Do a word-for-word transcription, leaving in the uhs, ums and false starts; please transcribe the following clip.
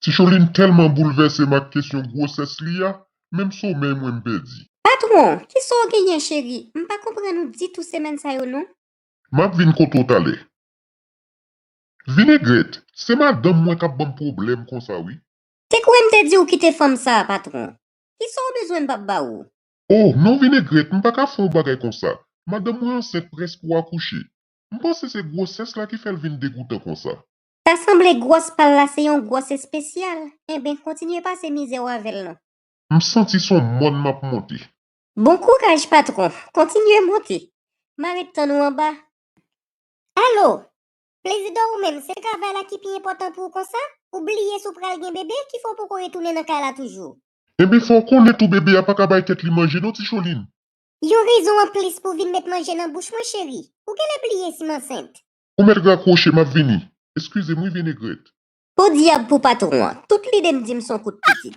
Ti Cholin tèlman boulvèse m ak kesyon gwosès li a, menm somèy mwen m pèdi. Patwon, kisa w genyen cheri? M pa konprann ou ditou semèn sa yo non. M ap vin kote w talè. Vinegrèt, se madanm mwen k ap ban m pwoblèm konsa wi. Te kwè m te di w kite fanm sa a patwon. Kisa w bezwen m p ap ba ou? Oh, non Vinegrèt, m pa ka fè yon bagay konsa. Madanm mwen ansent prèske pou akouche. M panse se gwosès la ki fè l vin degoutan konsa. Ta sanble gwòs pa l la se yon gwòs espesyal. Enben, kontinye pase mizè w avè l non. M santi se yon mòn m ap monte. Bon kouraj patwon, kontinye monte. M a ret tann ou anba. Alo, Plezidò ou menm, se travay la ki pi enpòtan pou ou konsa? Ou bliye si w pral gen bebe ki fè w poko retounen nan kay la toujou? Enben fò w konnen tou bebe a pa ka bay tèt li manje non Ti Cholin. Yon rezon anplis pou w vin met manje nan bouch mwen cheri. Ou genlè bliye si m ansent. Ou mèt rakwoche m ap vini. Eskize m wi Vinegrèt. Podyab pou patwon an, tout lide m di m se yon kout pitit.